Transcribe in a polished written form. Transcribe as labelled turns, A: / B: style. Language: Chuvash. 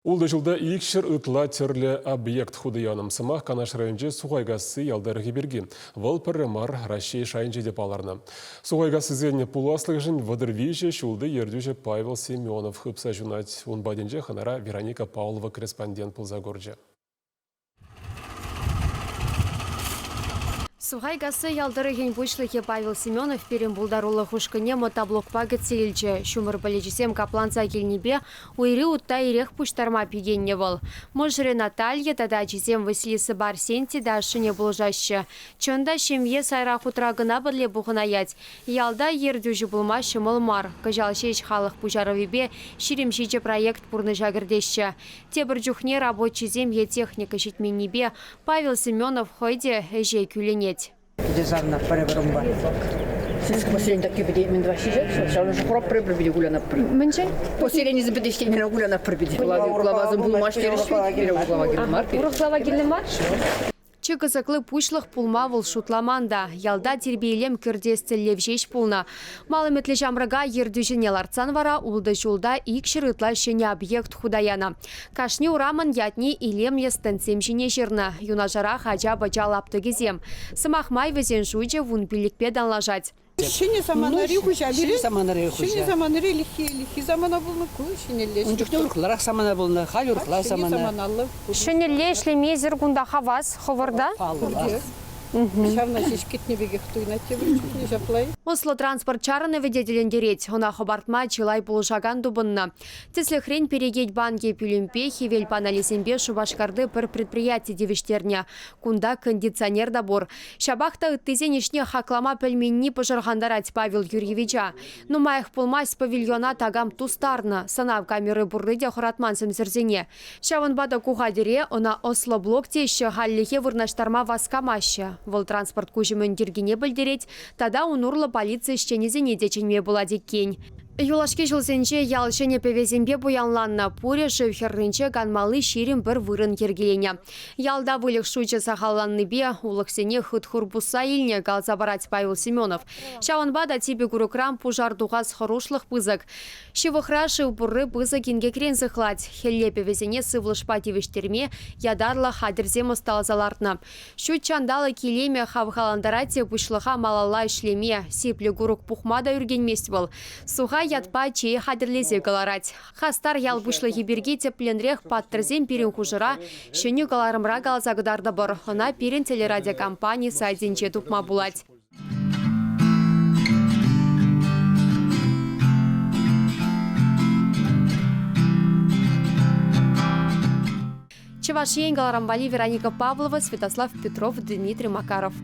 A: Ултӑ ҫулта 200 ытла тӗрлӗ объект хута янӑ. Сӑмах Канаш районӗнчи Сухайкасси ял тӑрӑхӗ пирки. Вӑл пӗрре мар Раҫҫей шайӗнче те палӑрнӑ. Сухайкассисен пуласлӑхӗшӗн 33 ҫулти ертӳҫӗ Павел Семенов хыпса ҫунать. Ун патӗнче хӑнара Вероника Павлова корреспондент пулса курчӗ.
B: Сухайкасси ял тӑрӑхӗн пуҫлӑхӗ Павел Семенов пирӗн пултарулӑх ушкӑнне мотоблокпа кӗтсе илчӗ. Ҫумӑр пӗлӗчӗсем капланса килнипе уйри утта ирех пуҫтарма пикеннӗ вӑл. Мӑшӑрӗ Наталья тата ачисем Василисӑпа Арсентий та ашшӗне пулӑшаҫҫӗ. Чӑн та, ҫемье сайра хутра кӑна пӗрле пухӑнаять. Ялта ертӳҫӗ пулма ҫӑмӑл мар. Кӑҫал ҫеҫ халӑх пуҫарӑвӗпе 27 проект пурнӑҫа кӗртеҫҫӗ. Тепӗр чухне рабочисем е техника ҫитменнипе Павел Семенов хӑй те ӗҫе кӳлӗнет.
C: Питӗ савнӑ пӗр-пӗр унпа. Поселени такки пӗтет, мӗн тӑваҫҫӗ ҫак? Ҫавӑн шухӑра пӗр-пӗр питӗ кулянатпӑр.
B: Мӗншӗн?
C: Поселенисем пӗтӗҫ тенӗре кулянатпӑр питӗ. Главасем пулмасть терӗҫ вӗт. Пире глава кирлӗ мар.
B: Урӑх глава кирлӗ мар? Чи кӑсӑкли пуҫлӑх пулма вӑл шутламан та. Ялта тирпей-илем кӗртес тӗллев ҫеҫ пулнӑ. Мал ӗмӗтлӗ ҫамрӑка ертӳҫӗне лартсан вара ултӑ ҫулта 200 ытла ҫӗнӗ объект хута янӑ. Кашни урамӑн ятне илемлӗ стендсем ҫине ҫырнӑ. Юнашарах ача-пӑча лаптӑкӗсем. Сӑмах май, вӗсен шучӗ вунпиллӗкпе танлашать.
D: Ҫӗнӗ саманари хуҫа пире. Ҫӗнӗ саманари хуҫа. Ҫӗнӗ саманари ӗлӗкхи ӗлӗкхи самана пулнӑ, ку ҫӗнӗлле.
C: Ун чухне урӑхларах самана пулнӑ, халь урӑхла самана.
D: Саманаллӑ.
B: Ҫӗнӗлле ӗҫлемесӗр кунта хавас хӑвӑрта.
D: Паллах. Ҫавна ҫеҫ кӗтнӗ пекех туйӑнать тепӗр чухне ҫапла-и?
B: Ӑслӑ транспорт чарӑнӑвӗ те тӗлӗнтерет. Ӑна хӑпартма чылай пулӑшакан тупӑннӑ. Тӗслӗхрен, Перекет банкӗ пӳлӗмпе хӗвел панелӗсемпе Шупашкарти пӗр предприяти тивӗҫтернӗ. Кунта кондиционер та пур. Ҫапах та ыттисен ӗҫне хаклама пӗлменни пӑшӑрхантарать Павел Юрьевича. Нумаях пулмасть павильона такам тустарнӑ, сӑнав камери пурри те хӑратман сӗмсӗрсене. Ҫавӑнпа та ку хатӗре ӑна ӑслӑ блок теҫҫӗ, хальлӗхе вырнаҫтарма васкамаҫҫӗ. Вӑл транспорт куҫӑмӗн йӗркине пӗлтерет тата ун урлӑ полици ӗҫченӗсене те чӗнме пулать иккен. Юлашки ҫулсенче ял ҫӗнӗ пӗвесемпе пуянланнӑ, пурӗ шыв хӗрринче канмалли 21 вырӑн йӗркеленӗ. Ялта выльӑх шучӗ сахалланнипе улӑхсене хыт-хур пусса илнӗ, каласа парать Павел Семенов. Ҫавӑнпа та типӗ курӑкран пушар тухас хӑрушлӑх пысӑк. Ҫывӑхра шыв пурри пысӑк инкекрен сыхлать. Хӗлле пӗвесене сывлӑшпа тивӗҫтерме ятарлӑ хатӗрсем ӑсталаса лартнӑ. Ҫут ҫанталӑк илемӗ хавхалантарать те пуҫлӑха малалла ӗҫлеме, сиплӗ курӑк пухма та ӳркенмест вӑл. Суха ятпа чей хатӗрлесе кӑларать. Хастар ял пуҫлӑхӗ пирки тӗплӗнрех паттӑрсем пирӗн хушӑра ҫӗнӗ кӑларӑмра каласа кӑтартӑпӑр. Ӑна пирӗн телерадиокомпани сайтӗнче тупма пулать. Чӑваш Ен кӑларӑм валли Вероника Павлова, Святослав Петров, Дмитрий Макаров.